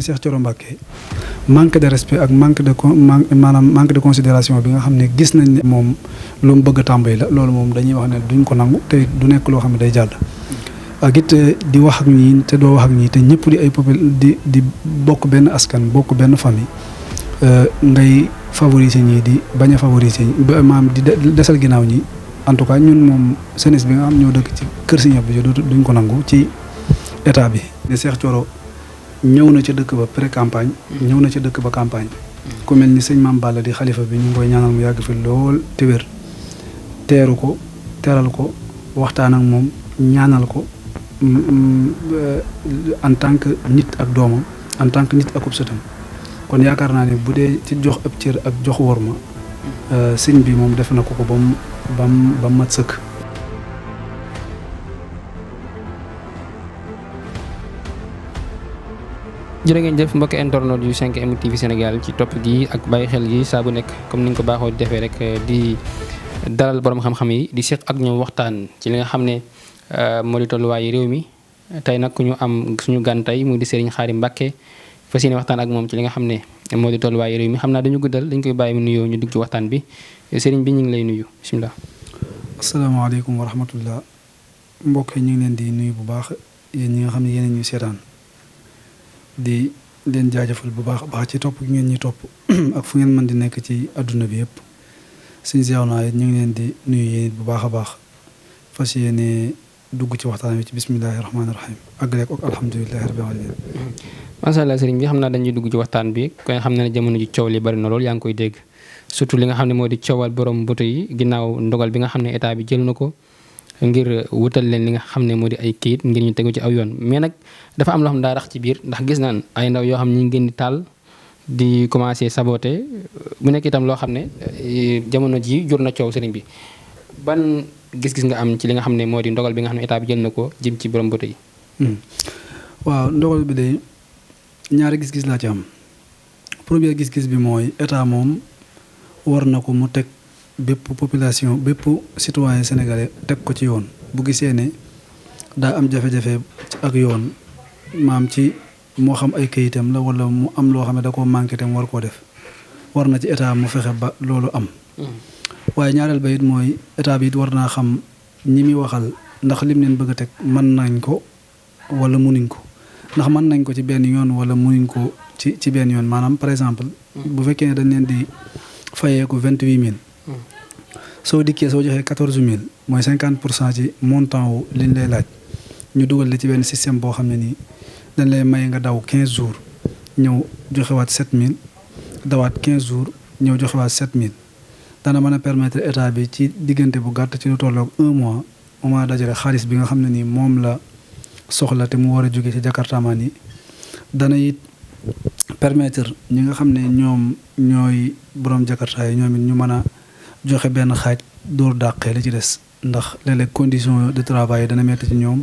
Cheikh Thioro Mbacké manque de respect ak manque de considération bi nga xam ne gis nañ ne moom lu mu bëgg a tàmbali la loolu moom dañuy wax ne duñ ko nangu te du nekk loo xam ne day jàll. ak it di wax ak ñii te doo wax ak ñii te ñëpp di ay di bokk benn askan bokk benn famille ngay favoriser ñii di bañ a favoriser ba maam di desal ginnaaw ñi en tout cas ñun moom jeunesse bi nga xam ñoo dëkk ci kër Serigne Abdou Dia duñ ko nangu ci état bi. ne Cheikh Thioro ñëw na ca dëkk ba pré campagne ñëw na ca dëkk ba campagne ku mel ni sëñ Mame Balla di xalifa bi ñu ngi koy ñaanal mu yàgg fi lool te wér teeru ko teral ko waxtaan ak moom ñaanal ko en tant que nit ak doomam en tant que nit ak ub sëtam kon yaakaar naa ne bu dee ci jox ab cër ak jox worma sëñ bi moom def na ko ba mu mat sëkk. jërë ngeen jëf mbokki internet yu 5M TV Sénégal ci topp gi ak bàyyi xel gi saa bu nekk comme ni nga ko baaxoo defee rek di dalal borom xam-xam yi di seq ak ñoom waxtaan ci li nga xam ne moo di tolluwaayu réew mi tey nag ñu am suñu gan tey mu di Serigne Khadim Mbacké fas yéene waxtaan ak moom ci li nga xam ne moo di tolluwaayu réew mi xam naa dañu guddal dañ koy bàyyi mu nuyoo ñu dugg ci waxtaan bi Serigne bi ñu ngi lay nuyu bisimilah. asalaamaaleykum wa rahmatullah mbokk yi ñu ngi leen di nuyu bu baax yéen ñi nga xam ne yéen ñuy seetaan di leen jaajëfal bu baax a baax ci topp gi ngeen ñuy topp ak fu ngeen mën di nekk ci adduna bi yëpp suñu seew naa it ñu ngi leen di nuyu yéen bu baax a baax fas yéene dugg ci waxtaan wi ci bismillahi rahmaani rahim àggale ko ak alhamdulilahi rabbil alamin. macha allah sëriñ bi xam naa dañuy dugg ci waxtaan bi ko nga xam ne jamono ji coow li bari na lool yaa ngi koy dégg surtout li nga xam ne moo di coowal borom moto yi ginnaaw ndogal bi nga xam ne état bi jël na ko ngir wutal leen li nga xam ne moo di ay kayit ngir ñu tegu ci aw yoon mais nag dafa am loo xam ne daa rax ci biir ndax gis naan ay ndaw yoo xam ne ñu ngi gën di taal di commencé saboter mu nekk itam loo xam ne jamono ji jur na coow sëriñ bi ban gis-gis nga am ci li nga xam ne moo di ndogal bi nga xam ne état bi jël na ko jëm ci borom moto yi. waaw ndogal bi de ñaari gis-gis laa ci am premier gis-gis bi mooy état moom war na ko mu teg bépp population bépp citoyen sénégalais teg ko ci yoon bu gisee ne daa am jafe-jafe ak yoon maam ci moo xam ay kayitam la wala mu am loo xam ne da koo manqué tam war koo def war na ci état mu fexe ba loolu am. waaye ñaareel ba it mooy état bi it war naa xam ñi muy waxal ndax lim leen bëgg a teg mën nañ ko wala munuñ ko ndax mën nañ ko ci benn yoon wala munuñ ko ci benn yoon maanaam par exemple. bu fekkee ne dañ leen di fayeeku 28000. soo dikkee soo joxee 14000 mooy 50% ci montant wu liñ lay laaj ñu dugal la ci benn système boo xam ne nii dañ lay may nga daw 15 jours ñëw joxewaat 7000 dawaat 15 jours ñëw joxewaat 7000 dana mën a permettre état bi ci diggante bu gàtt ci lu tolloog 1 mois mu mën a dajale xaalis bi nga xam ne nii moom la soxla te mu war a jóge ci jakartamaan yi dana it permettre ñi nga xam ne ñoom ñooy borom jakarta yi ñoom it ñu mën a joxe benn xaaj dóor dàqee li ci des ndax léeg-léeg condition de travail dana metti ci ñoom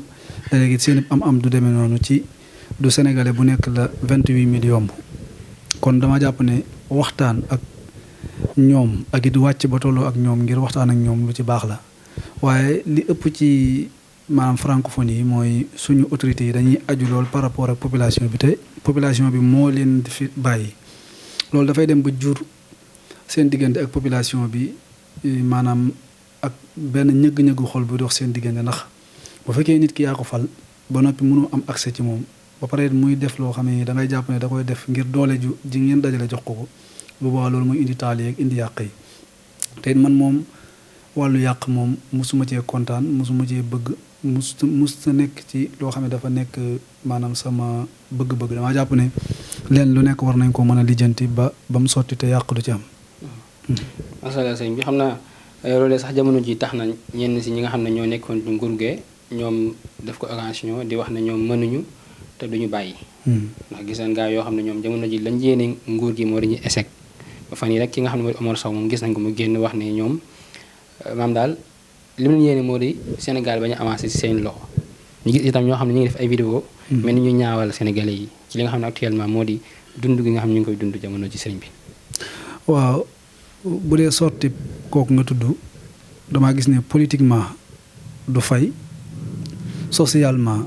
léeg-léeg it seen am du demee noonu ci du sénégalais bu nekk la 28000 yomb kon dama jàpp ne waxtaan ak ñoom ak it wàcc ba tolloo ak ñoom ngir waxtaan ak ñoom lu ci baax la waaye li ëpp ci maanaam francophonie yi mooy suñu autorités yi dañuy aju lool par rapport ak population bi te population bi moo leen di fi bàyyi loolu dafay dem ba jur seen diggante ak population bi maanaam ak benn ñëgg-ñëggu xol bu dox seen diggante ndax bu fekkee nit ki yaa ko fal ba noppi mënoo am accès ci moom ba pare muy def loo xam ne da ngay jàpp ne da koy def ngir doole ju ji ngeen dajale jox ko bu boobaa loolu muy indi taal yeeg indi yàq yi te man moom wàllu yàq moom musuma cee kontaan musuma cee bëgg musta nekk ci loo xam ne dafa nekk maanaam sama bëgg-bëgg damaa jàpp ne leen lu nekk war nañ ko mën a lijjanti ba mu sotti te yàq du ci am. macha allah sëñ bi xam naa loolu sax jamono ji tax na ñenn si ñi nga xam ne ñoo nekkoon ci nguur gee ñoom def ko occasion di wax ne ñoom mënuñu te duñu bàyyi. ndax gis nañ gaa yoo xam ne ñoom jamono ji lañ yéene nguur gi moo dañuy échec ba fan yi rek ki nga xam ne mooy Omar Sow moom gis nañ ko mu génn wax ne ñoom maam daal li mu yéene moo di Sénégal bañ a avancé ci seen loxo ñu gis itam ñoo xam ne ñu ngi def ay vidéo mais ni ñu ñaawal Sénégalais yi ci li nga xam ne actuellement moo di dund gi nga xam ne ñu ngi koy dund jamono ci sëriñ bi. waaw bu dee sorti kooku nga tudd damaa gis ne politiquement du fay socialement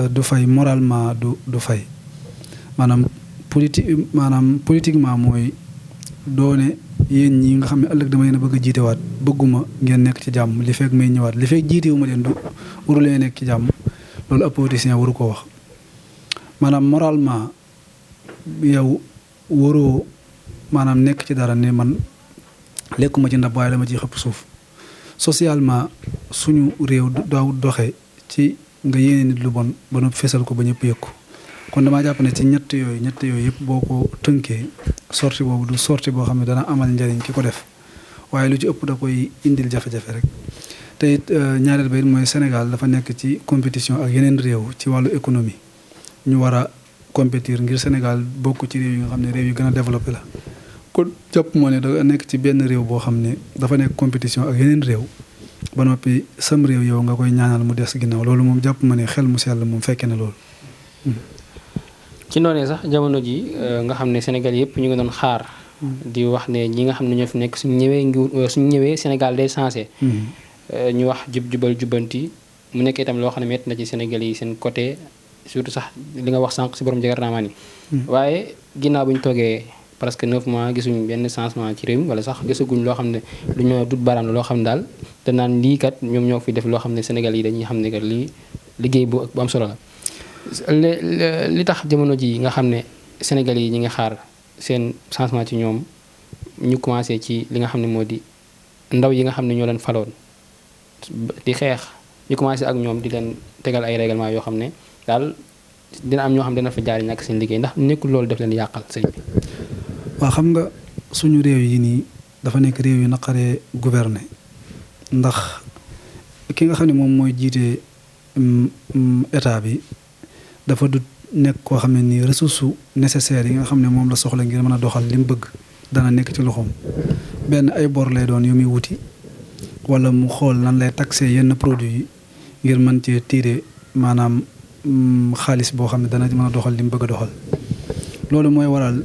du fay moralement du fay maanaam politiquement mooy doone yéen ñi nga xam ne ëllëg dama leen a bëgg a jiitewaat bëgguma ngeen nekk ci jàmm li fekk may ñëwaat li fekk jiitewuma leen du waru leen nekk ci jàmm loolu ab politicien waru ko wax maanaam moralement yow waroo maanaam nekk ci dara ne man lekkuma ci ndab waaye dama ciy xëpp suuf socialement suñu réew daaw doxe ci nga yéene nit lu bon ba noppi fesal ko ba ñëpp yëg ko kon damaa jàpp ne ci ñett yooyu yëpp boo ko tënkee sortie boobu du sortie boo xam ne dana amal njariñ ki ko def waaye lu ci ëpp da koy indil jafe-jafe rek te it ñaareel ba it mooy Sénégal dafa nekk ci compétition ak yeneen réew ci wàllu économie ñu war a compétir ngir Sénégal bokk ci réew yi nga xam ne réew yu gën a développé la kon jàpp moo ne da nekk ci benn réew boo xam ne dafa nekk compétition ak yeneen réew ba noppi sam réew yow nga koy ñaanal mu des ginnaaw loolu moom jàpp ma ne xel mu sell moom fekke na loolu. ci noonee sax jamono ji nga xam ne Sénégal yëpp ñu ngi doon xaar. di wax ne ñi nga xam ne ñoo fi nekk suñu ñëwee Sénégal day changé. ñu wax jubal jubbanti mu nekk itam loo xam ne métti na ci Sénégal yi seen côté surtout sax li nga wax sànq si borom jagarnaamaan yi. waaye ginnaaw bu ñu toogee presque 9 mois gisuñ benn changement ci réew mi wala sax gisaguñ loo xam ne lu ñu dut baaraam la loo xam ne daal te naan lii kat ñoom ñoo fi def loo xam ne Sénégal yi dañuy xam ne kat lii liggéey bu am solo la. li tax jamono ji nga xam ne Sénégal yi ñi ngi xaar seen changement ci ñoom ñu commencé ci li nga xam ne moo di ndaw yi nga xam ne ñoo leen faloon di xeex ñu commencé ak ñoom di leen tegal ay règlement yoo xam ne daal dina am ñoo xam ne dina fa jaar ñàkk seen liggéey ndax nekkul loolu def leen yàqal sëñ bi. waaw xam nga suñu réew yi nii dafa nekk réew yu naqaree gouverner ndax ki nga xam ne moom mooy jiite état bi dafa du nekk koo xam ne nii ressources nécessaires yi nga xam ne moom la soxla ngir mën a doxal li mu bëgg dana nekk ci loxoom benn ay bor lay doon yu muy wuti wala mu xool nan lay taxé yenn produits yi ngir mën cee tiire maanaam xaalis boo xam ne dana mën a doxal li mu bëgg a doxal loolu mooy waral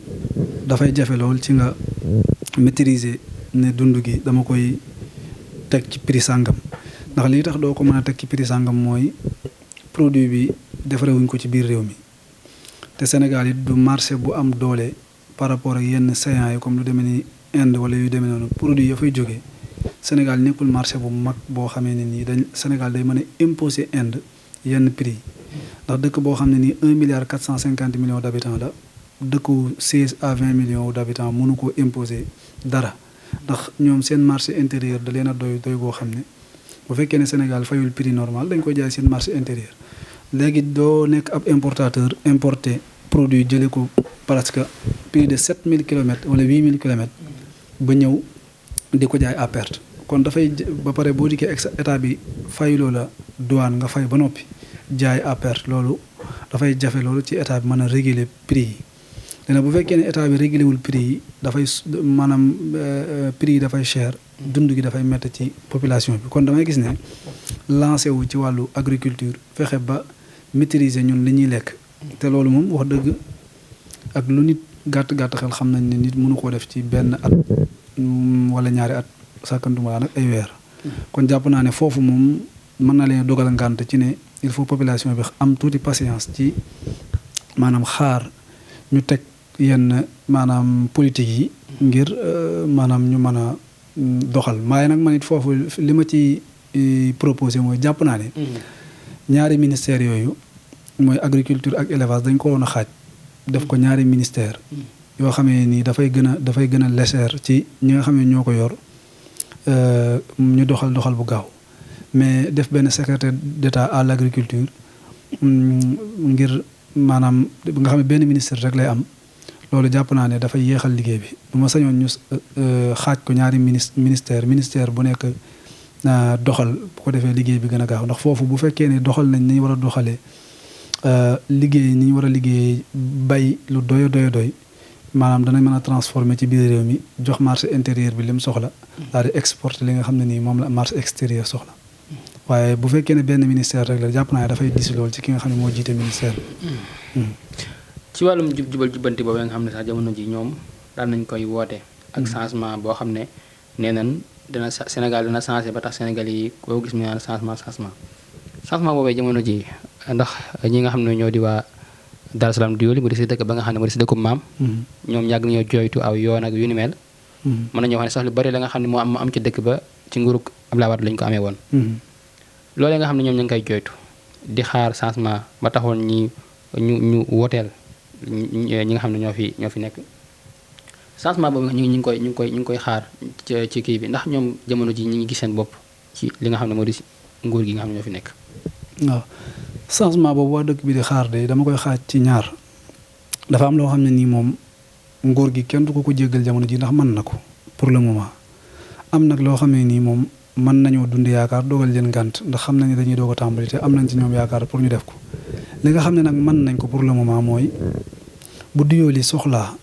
dafay jafe lool ci nga maîtriser ne dund gi dama koy teg ci prix sàngam ndax lii tax doo ko mën a teg ci prix sàngam mooy produit bi defarewuñ ko ci biir réew mi te Sénégal it du marché bu am doole par rapport ak yenn séant yi comme lu demee ni Inde wala yu demee noonu produit ya fay jógee Sénégal nekkul marché bu mag boo xamee ne nii Sénégal day mën a imposer Inde yenn prix ndax dëkk boo xam ne nii 1,450 milliard d'habitants la dëkku 16 à 20 millions d'habitants mënu koo imposer dara ndax ñoom seen marché intérieur da leen a doy goo xam ne bu fekkee ne Sénégal fayul prix normal dañ koy jaay seen marché intérieur léegi doo nekk ab importateur importé produit jëlee ko presque plus de 7000 kilomètres wala 8000 kilomètres ba ñëw di ko jaay à perte kon dafay ba pare boo dikkee état bi fayloo la douane nga fay ba noppi jaay à perte loolu dafay jafe loolu ci état bi mën a réguler prix yi léegi bu fekkee ne état bi réguler wul prix yi dafay maanaam prix yi dafay cher dund gi dafay métti ci population bi kon damay gis ne lancé wu ci wàllu agriculture fexe ba maîtriser ñun li ñuy lekk te loolu moom wax dëgg ak lu nit gàtt xel xam nañ ne nit mënu koo def ci benn at wala ñaari at sàkkantuma nag ay weer kon jàpp naa ne foofu moom mën na leen dogal ngànt ci ne il faut population bi am tuuti patience ci maanaam xaar ñu teg yenn maanaam politique yi ngir maanaam ñu mën a doxal waaye nag man it foofu li ma ci proposé mooy jàpp naa ne ñaari ministères yooyu mooy agriculture ak élevage dañ ko woon a xaaj def ko ñaari ministère yoo xamee nii dafay gën a léger ci ñi nga xam ne ñoo ko yor ñu doxal bu gaaw mais def benn secrétaire d'État à l'agriculture ngir maanaam nga xam ne benn ministère rek lay am loolu jàpp naa ne dafay yéexal liggéey bi bu ma sañoon ñu xaaj ko ñaari ministère bu nekk doxal bu ko defee liggéey bi gën a gaaw ndax foofu bu fekkee ne doxal nañ ni ñu war a doxalee liggéey ni ñu war a liggéey bay lu doy maanaam danañ mën a transformer ci biir réew mi jox marché intérieur bi lim soxla daal di exporter li nga xam ne nii moom la marché extérieur soxla waaye bu fekkee ne benn ministère rek la jàpp naa ne dafay dis lool ci ki nga xam ne moo jiite ministère bi. ci wàllum jubal jubbanti boobu nga xam ne sax jamono ji ñoom daan nañ koy woote. ak changement boo xam ne nee nañ dina Sénégal dina changé ba tax Sénégal yi koo gis mu naan changement boobee jamono ji ndax ñi nga xam ne ñoo di waa Darou Salam Diyoli mu di si dëkk ba nga xam ne mu di si dëkku maam. ñoom yàgg nañoo jooytu aw yoon ak yu ni mel. mën nañoo wax ne sax lu bari la nga xam ne moo am ci dëkk ba ci nguurug Abdoulaye Wade lañ ko amee woon. loolee nga xam ne ñoom ñu ngi koy jooytu di xaar changement ba taxoon ñu woteel ñi nga xam ne ñoo fi nekk changement boobu ñu ngi koy xaar ci kii bi ndax ñoom jamono ji ñu ngi gis seen bopp ci li nga xam ne moo di nguur gi nga xam ne ñoo fi nekk. waaw changement boobu waa dëkk bi di xaar de dama koy xaaj ci ñaar dafa am loo xam ne nii moom nguur gi kenn du ko jéggal jamono ji ndax mën na ko pour le moment am nag loo xam ne nii moom mën nañoo dund yaakaar dogal leen gànt ndax xam nañ ne dañuy doog a tàmbali te am nañ ci ñoom yaakaar pour ñu def ko li nga xam ne nag mën nañ ko pour le moment mooy bu Diyoli soxlaa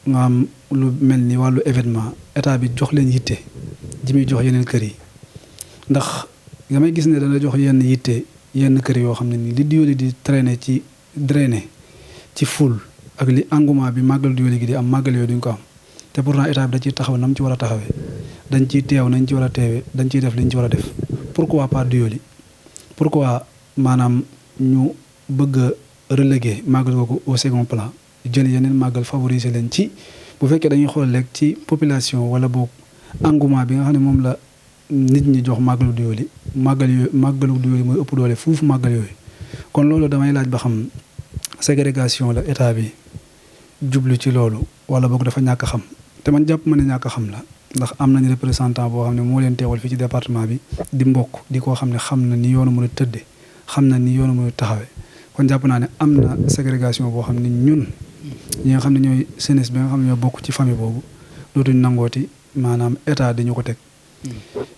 nga am lu mel ni wàllu événement état bi jox leen yitte ji muy jox yeneen kër yi ndax damay gis ne dana jox yenn yitte yenn kër yoo xam ne nii li Diyoli di drainer ci ful ak li engouement bi màggal Diyoli gi di am màggal yooyu duñ ko am te pourtant état bi da ciy taxaw nam ci war a taxawee dañ ciy teew nañ ci war a teewee dañ ciy def liñ ci war a def pourquoi pas Diyoli pourquoi maanaam ñu bëgg a reléguer màggal googu au second plan jël yeneen màggal favoriser leen ci bu fekkee dañuy xool rek ci population wala boog engouement bi nga xam ne moom la nit ñi jox màggalu Diyoli màggalu Diyoli mooy ëpp doole fuufu màggal yooyu kon loolu damay laaj ba xam ségrégation la état bi jublu ci loolu wala boog dafa ñàkk a xam te man jàpp ma ne ñàkk a xam la ndax am nañu représentant boo xam ne moo leen teewal fii ci département bi di mbokk di koo xam ne xam na ni yoonu mën a tëdde xam na ni yoonu mën a taxawe kon jàpp naa ne am na ségrégation boo xam ne ñun ñi nga xam ne ñooy jeunesse bi nga xam ne ñoo bokk ci famille boobu dootuñ nangooti maanaam état di ñu ko teg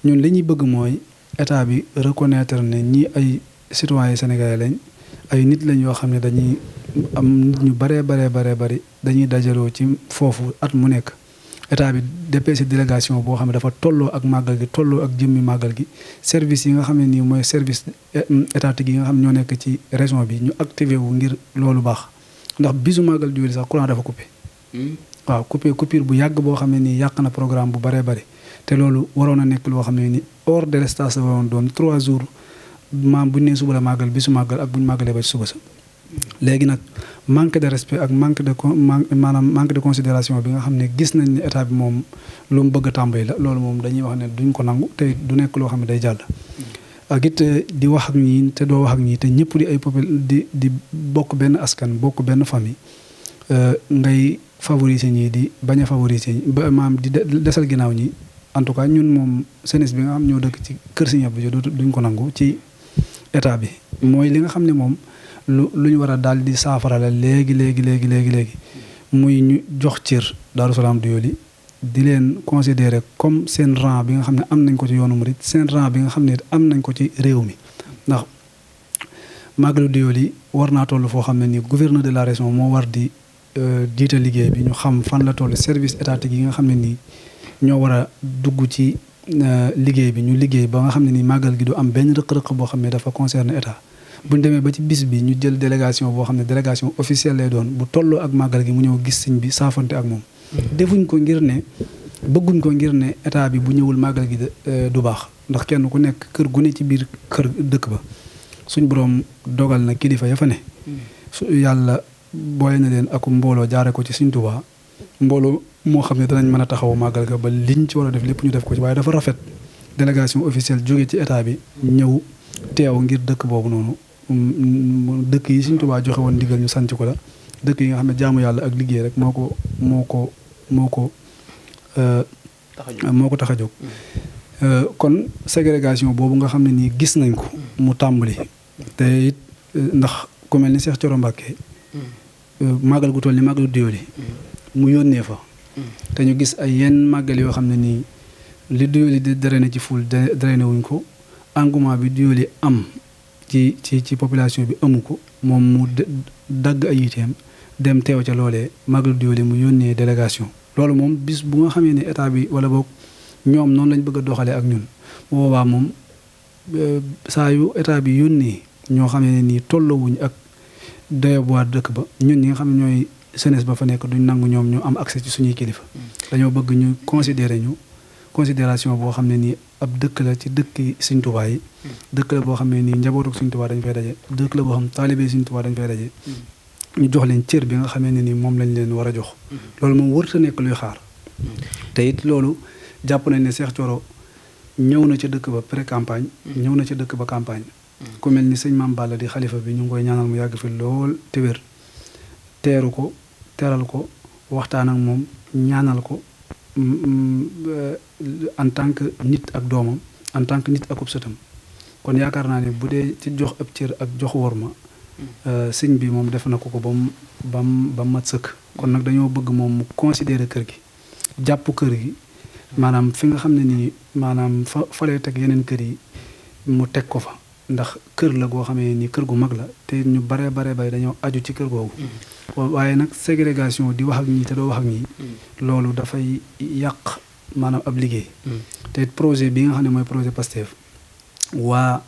ñun li ñuy bëgg mooy état bi reconnaître ne ñi ay citoyens sénégalais lañ ay nit lañ yoo xam ne dañuy am nit ñu bari dañuy dajaloo ci foofu at mu nekk état bi dépêché délégation boo xam ne dafa tolloo ak màggal gi tolloo ak jëmmi màggal gi service yi nga xam ne nii mooy service étatique yi nga xam ne ñoo nekk ci région bi ñu activé wu ngir loolu baax ndax bisu màggal Diyoli sax courant dafa coupé waaw coupure bu yàgg boo xam ne nii yàq na programme bu bëree bëri te loolu waroon a nekk loo xam ne ni hors de l'espace la waroon doon 3 jours maam bu ñu nee suba la màggal bisu màggal ak bu ñu màggalee ba ci suba sa léegi nag manque de respect ak manque de considération bi nga xam ne gis nañ ne état bi moom lu mu bëgg a tàmbali la loolu moom dañuy wax ne duñ ko nangu te du nekk loo xam ne day jàll ak it di wax ak ñii te doo wax ak ñii te ñëpp di ay di bokk benn askan bokk benn famille ngay favoriser ñii di bañ a favoriser ba maam di desal ginnaaw ñi en tout cas ñun moom jeunesse bi nga xam ñoo dëkk ci kër Serigne Abdou Dia duñ ko nangu ci état bi mooy li nga xam ne moom lu ñu war a daal di saafara la léegi muy ñu jox cër Darou Salam Diyoli di leen considérer comme seen rang bi nga xam ne am nañ ko ci yoonu murit seen rang bi nga xam ne am nañ ko ci réew mi ndax màggalu Diyoli war naa toll foo xam ne ni gouverneur de la région moo war di jiite liggéey bi ñu xam fan la toll service étatique yi nga xam ne nii ñoo war a dugg ci liggéey bi ñu liggéey ba nga xam ne ni màggal gi du am benn rëq-rëq boo xam ne dafa concerner état bu ñu demee ba ci bis bi ñu jël délégation boo xam ne délégation officielle lay doon bu tolloo ak màggal gi mu ñëw gis sëñ bi saafante ak moom defuñ ko ngir ne bëgguñ ko ngir ne état bi bu ñëwul màggal gi du baax ndax kenn ku nekk kër gu ne ci biir kër dëkk ba suñ boroom dogal na kilifa ya fa ne su yàlla booy na leen ak mbooloo jaare ko ci Sëñ Tuubaa mbooloo moo xam ne danañ mën a taxaw màggal ga ba liñ ci war a def lépp ñu def ko ci waaye dafa rafet délégation officielle jóge ci état bi ñëw teew ngir dëkk boobu noonu dëkk yi Sëñ Tuubaa joxe woon ndigal ñu sanc ko la dëkk yi nga xam ne jaamu yàlla ak liggéey rek moo ko tax a jóg kon ségrégation boobu nga xam ne nii gis nañ ko mu tàmbali te it ndax ku mel ni Cheikh Thioro Mbacké màggal gu toll ni màggalu Diyoli mu yónnee fa te ñu gis ay yenn màggal yoo xam ne nii li Diyoli di drainer ci ful drainer wuñ ko engouement bi Diyoli am ci population bi amu ko moom mu dagg ay yiteem dem teew ca loolee màggalu Diyoli mu yónnee délégation loolu moom bis bu nga xamee ne état bi wala boog ñoom noonu lañ bëgg a doxalee ak ñun bu boobaa moom saa yu état bi yónnee ñoo xamee ne nii tolloowuñ ak dayo bu waa dëkk ba ñun ñi nga xam ne ñooy jeunesse ba fa nekk duñ nangu ñoom ñu am accès ci suñuy kilifa dañoo bëgg ñu considérer ñu considération boo xam ne nii ab dëkk la ci dëkk Sëñ Tuubaa yi dëkk la boo xam ne nii njabootu Sëñ Tuubaa dañ fay daje dëkk la boo xam taalibé Sëñ Tuubaa dañ fay daje ñu jox leen cër bi nga xamee ne ni moom lañ leen war a jox. loolu moom wërta nekk luy xaar. te it loolu jàpp nañ ne Cheikh Thioro ñëw na ca dëkk ba pré campagne. ñëw na ca dëkk ba campagne. ku mel ni sëñ Mame Balla di xalifa bi ñu ngi koy ñaanal mu yàgg fi lool te wér teeru ko teral ko waxtaan ak moom ñaanal ko en tant que nit ak doomam en tant que nit ak ub sëtam kon yaakaar naa ne bu dee ci jox ab cër ak jox worma sëñ bi moom def na ko ba mu mat sëkk. kon nag dañoo bëgg moom mu considérer kër gi jàpp kër gi maanaam fi nga xam ne nii maanaam fa lay teg yeneen kër yi mu teg ko fa ndax kër la goo xamee ni kër gu mag la te ñu bare dañoo aju ci kër googu. waaye nag ségrégation di wax ak ñii te doo wax ak ñii. loolu dafay yàq maanaam ab liggéey. te projet bi nga xam ne mooy projet Pastef waa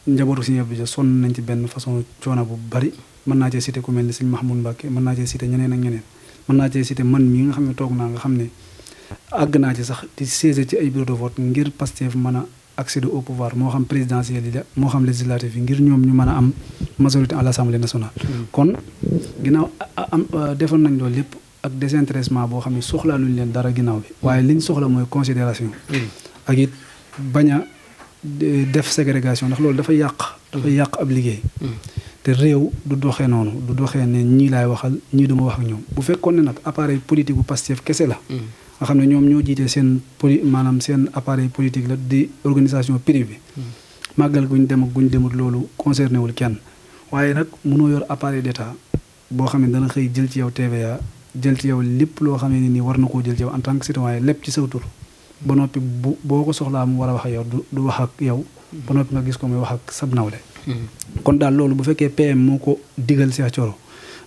njabootu Sëñ Abdou Dia sonn nañ ci benn façon coono bu bari mën naa cee cité ku mel ni Sëñ Mahmoud Mbacké mën naa cee cité ñeneen ak ñeneen mën naa cee cité man mii nga xam ne toog naa nga xam ne àgg naa ci sax di siéger ci ay bureau de vote ngir Pastef mën a accéder au pouvoir moo xam présidentiel yi la moo xam législatif yi ngir ñoom ñu mën a am majorité à l'Assemblée nationale. kon ginnaaw defoon nañ loolu lépp ak désintéressement boo xam ne soxlaa luñ leen dara ginnaaw bi waaye liñ soxla mooy considération ak it bañ a def ségrégation ndax loolu dafay yàq ab liggéey. te réew du doxee noonu du doxee ne ñii laay waxal ñii duma wax ak ñoom bu fekkoon ne nag appareil politique bu Pastef kese la. nga xam ne ñoom ñoo jiite seen maanaam seen appareil politique la di organisation privée. màggal guñ dem ak guñ demut loolu concerné wul kenn waaye nag mënoo yor appareil d'état boo xam ne dana xëy jël ci yow TVA jël ci yow lépp loo xam ne nii war na koo jël ci yow en tant que citoyen lépp ci saw tur ba noppi boo ko soxlaa mu war a wax ak yow du wax ak yow ba noppi nga gis ko muy wax ak sab nawle. kon daal loolu bu fekkee PM moo ko digal Cheikh Thioro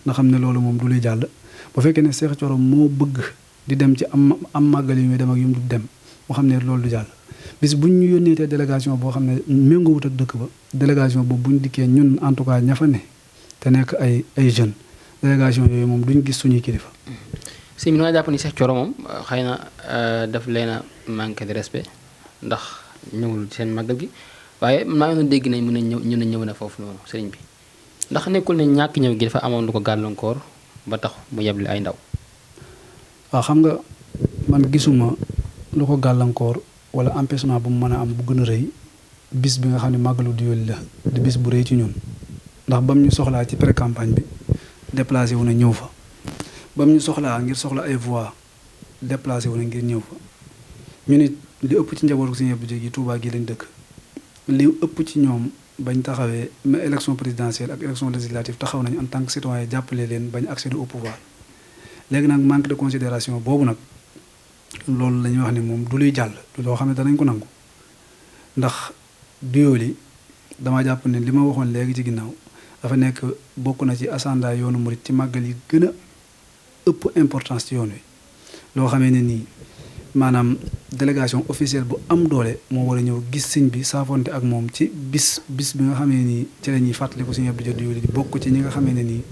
nga xam ne loolu moom du luy jàll bu fekkee ne Cheikh Thioro moo bëgg di dem ci am màggal yu muy dem ak yu mu du dem moo xam ne loolu du jàll bis buñ ñu yónnee te délégation boo xam ne méngoowut ak dëkk ba délégation boobu buñ dikkee ñun en tout cas ña fa ne te nekk ay jeunes délégation yooyu moom duñ gis suñuy kilifa. si mi nga jàpp ni Cheikh Thioro moom xëy na daf leen a manqué de respect ndax ñëwul seen màggal gi waaye maa ngi doon dégg nañ mën a ñëw na foofu noonu sëriñ bi ndax nekkul ne ñàkk ñëw gi dafa amoon lu ko gàllankoor ba tax mu yeble ay ndaw. waaw xam nga man gisuma lu ko gàllankoor wala empêchement bu mu mën a am bu gën a rëy bis bi nga xam ne màggalu Diyoli la di bis bu rëy ci ñun ndax bam ñu soxlaa ci pré campagne bi déplacé wu na ñëw fa bam ñu soxlaa ngir soxla ay voix déplacé wu na ngir ñëw fa ñu nit li ëpp ci njabootu Sëñ Abdou Dia gi Touba gi lañ dëkk li ëpp ci ñoom bañ taxawee mais élection présidentielle ak élection législative taxaw nañ en tant que citoyen jàppale leen bañ accéder au pouvoir léegi nag manque de considération boobu nag loolu la ñuy wax ni moom du luy jàll du loo xam ne danañ ko nangu ndax Diyoli dama jàpp ne li ma waxoon léegi ci ginnaaw dafa nekk bokk na ci asanda yoonu murit ci màggal yi gën a ëpp importance ci yoon wi loo xamee ne nii maanaam délégation officielle bu am doole moo war a ñëw gis sëñ bi saafonte ak moom ci bis bi nga xamee nii ci la ñuy fàttaliku Sëñ Abdou Dia Diyoli bokk ci ñi nga xamee ne nii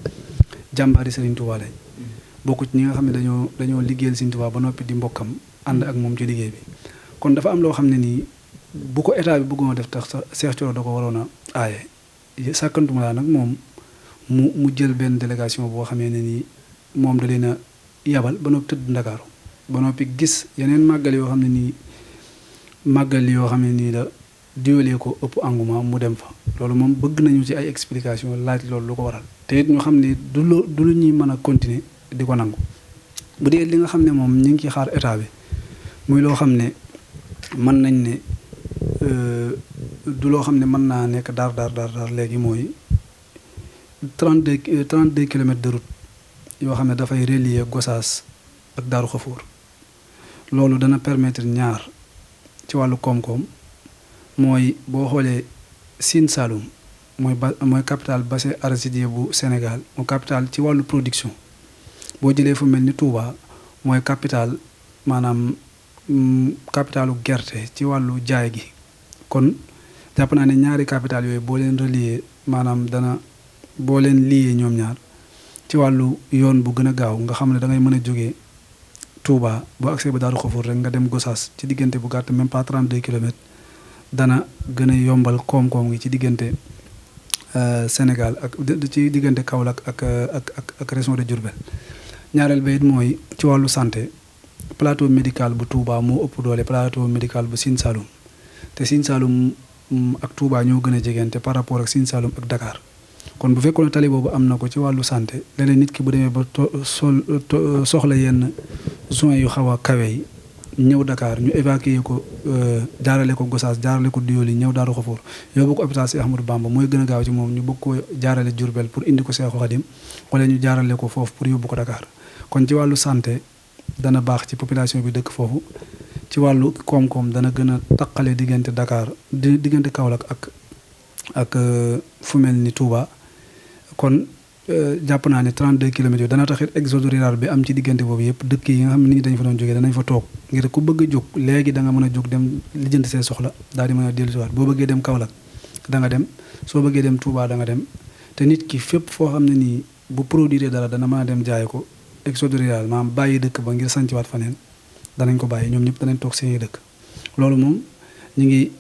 jàmbaari Sëriñ Tuubaa lañ bokk ci ñi nga xam ne dañoo liggéeyal Sëñ Tuubaa ba noppi di mbokkam ànd ak moom ci liggéey bi kon dafa am loo xam ne nii bu ko état bi bëggoon def tax sax Cheikh Thioro da ko waroon a aaye sàkkantuma laa nag moom mu jël benn délégation boo xamee ne nii moom da leen a yabal ba noppi tëdd Ndakaaru ba noppi gis yeneen màggal yoo xam ne nii la Diyoli ko ëpp engouement mu dem fa loolu moom bëgg nañu ci ay explication laaj loolu lu ko waral te it ñu xam ne du lu ñuy mën a continuer di ko nangu bu dee li nga xam ne moom ñu ngi ciy xaar état bi muy loo xam ne mën nañ ne du loo xam ne mën naa nekk daar léegi mooy 32 kilomètres de route yoo xam ne dafay relier Gossas ak Daaru Xafoor loolu dana permettre ñaar ci wàllu koom-koom mooy boo xoolee Sine Saloum mooy capital bassin arachidier bu Sénégal mooy capital ci wàllu production boo jëlee fu mel ni Touba mooy capital maanaam capitalu gerte ci wàllu jaay gi kon jàpp naa ne ñaari capital yooyu boo leen relier maanaam boo leen lié ñoom ñaar ci wàllu yoon bu gën a gaaw nga xam ne da ngay mën a jógee Touba boo accès ba Daaru Xafoor rek nga dem Gossas ci diggante bu gàtt même pas 32 kilomètres dana gën a yombal koom-koom gi ci diggante Sénégal ak ci diggante Kaolack ak région de Diourbel. ñaareel ba it mooy ci wàllu santé plateau médical bu Touba moo ëpp doole plateau médical bu Sine Saloum te Sine Saloum ak Touba ñoo gën a jegante par rapport ak Sine Saloum ak Dakar kon bu fekkoon tali boobu am na ko ci wàllu santé léeg-léeg nit ki bu demee ba soxla yenn soins yu xaw a kawe yi ñëw Dakar ñu évacuer ko jaarale ko Gossas jaarale ko Diyoli ñëw Daaru Xafoor yóbbu ko hôpital si Ahmadou Bamba mooy gën a gaaw ci moom ñu bëgg ko jaarale Diourbel pour indi ko Seexu Xadim wala ñu jaarale ko foofu pour yóbbu ko Dakar kon ci wàllu santé dana baax ci population bi dëkk foofu ci wàllu koom-koom dana gën a taqale diggante Dakar diggante Kaolack ak fu mel ni Touba kon jàpp naa ne 32 kilomètres yooyu dana taxit exode rural bi am ci diggante boobu yëpp dëkk yi nga xam ne nit ñi dañu fa doon jógee danañ fa toog ngir ku bëgg a jóg léegi da nga mën a jóg dem lijjanti seen soxla daal di mën a dellusiwaat boo bëggee dem Kaolack da nga dem soo bëggee dem Touba da nga dem te nit ki fépp foo xam ne nii bu produire dara dana mën a dem jaay ko exode rural maanaam bàyyi dëkk ba ngir sanciwaat faneen danañ ko bàyyi ñoom ñëpp danañ toog seen dëkk loolu moom ñu ngi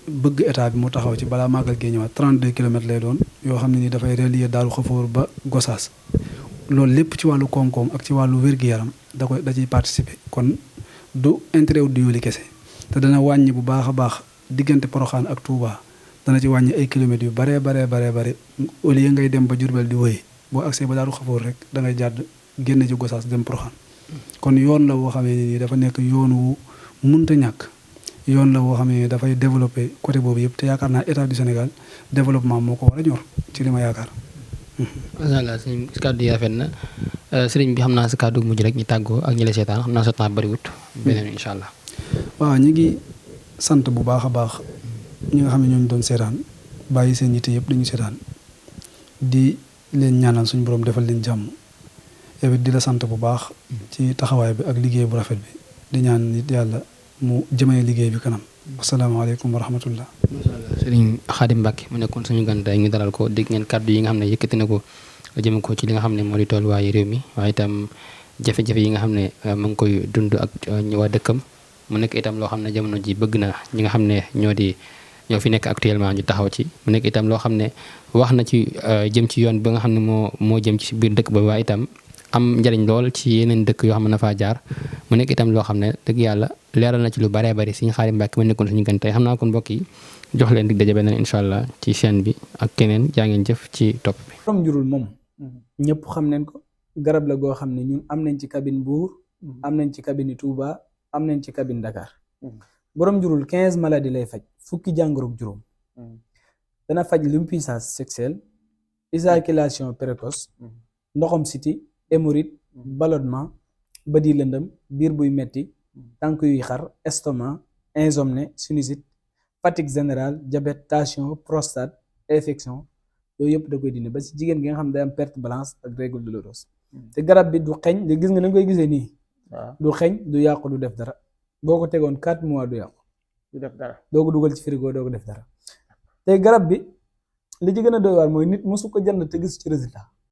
bëgg état bi mu taxaw ci balaa màggal gee ñëwaat 32 kilomètres lay doon yoo xam ne ni dafay relier Daaru Xafoor ba Gossas loolu lépp ci wàllu koom-koom ak ci wàllu wér-gu-yaram da ciy participer kon du intérêt wu Diyoli kese te dana wàññi bu baax a baax diggante Poroxaan ak Touba dana ci wàññi ay kilomètres yu bare au lieu ngay dem ba Diourbel di wëy boo accès ba Daaru Xafoor rek da ngay jàdd génn ci Gossas dem Poroxaan kon yoon la woo xamee ni dafa nekk yoon wu munta ñàkk yoon la woo xam ne dafay développé côté boobu yëpp te yaakaar naa état du Sénégal développement moo ko war a ñor ci li ma yaakaar. macha allah sëñ kàddu yi rafet na sëriñ bi xam naa sa kàddu mujj rek ñu tàggoo ak ñi la seetaan xam naa sa temps bariwut beneen incha allah. waaw ñu ngi sant bu baax a baax ñi nga xam ne ñooñu doon seetaan bàyyi seen yitte yëpp dañu seetaan di leen ñaanal suñu borom defal leen jàmm yow it di la sant bu baax ci taxawaay bi ak liggéey bu rafet bi di ñaan nit yàlla. mu jëmale liggéey bi kanam asalaamaaleykum wa rahmatullah. macha allah sëriñ Xaadim Mbàkke mu nekkoon suñu gan tey ñu dalal ko dégg ngeen kàddu yi nga xam ne yëkkati na ko jëme ko ci li nga xam ne moo di tolluwaayu réew mi waaye itam jafe-jafe yi nga xam ne mu ngi koy dund ak waa dëkkam mu nekk itam loo xam ne jamono ji bëgg na ñi nga xam ne ñoo fi nekk actuellement ñu taxaw ci mu nekk itam loo xam ne wax na ci jëm ci yoon ba nga xam ne moo jëm ci biir dëkk ba waaye itam am njëriñ lool ci yeneen dëkk yoo xam ne na faa jaar mu nekk itam loo xam ne dëgg yàlla leeral na ci lu baree bari Sëriñ Xaadim Mbàkke ma nekkoon suñu gën tey xam naa kon mbokk yi jox leen dig daje beneen incha allah ci chaîne bi ak keneen jaa ngeen jëf ci topp bi. borom njurul moom ñëpp xam nañ ko garab la goo xam ne ñun am nañ ci cabine Mbour am nañ ci cabine Touba am nañ ci cabine Dakar borom njurul 15 maladies lay faj fukki jàngoro ak juróom dana faj l'impuissance sexuelle éjaculation précoce ndoxam siti hémorroïde ballonnement bët yi lëndëm biir buy metti tànk yuy xar estomac insomnie sinusite fatigue générale diabète tension prostate infection yooyu yëpp da koy dindi ba si jigéen gi nga xam ne day am perte blanche ak règle douloureuse te garab bi du xeeñ de gis nga na koy gisee nii du xeeñ du yàqu du def dara boo ko tegoon 4 mois du yàqu du def dara doo ko dugal ci frigo doo ko def dara te garab bi li ci gën a doy waar mooy nit mosu ko jënd te gis ci résultat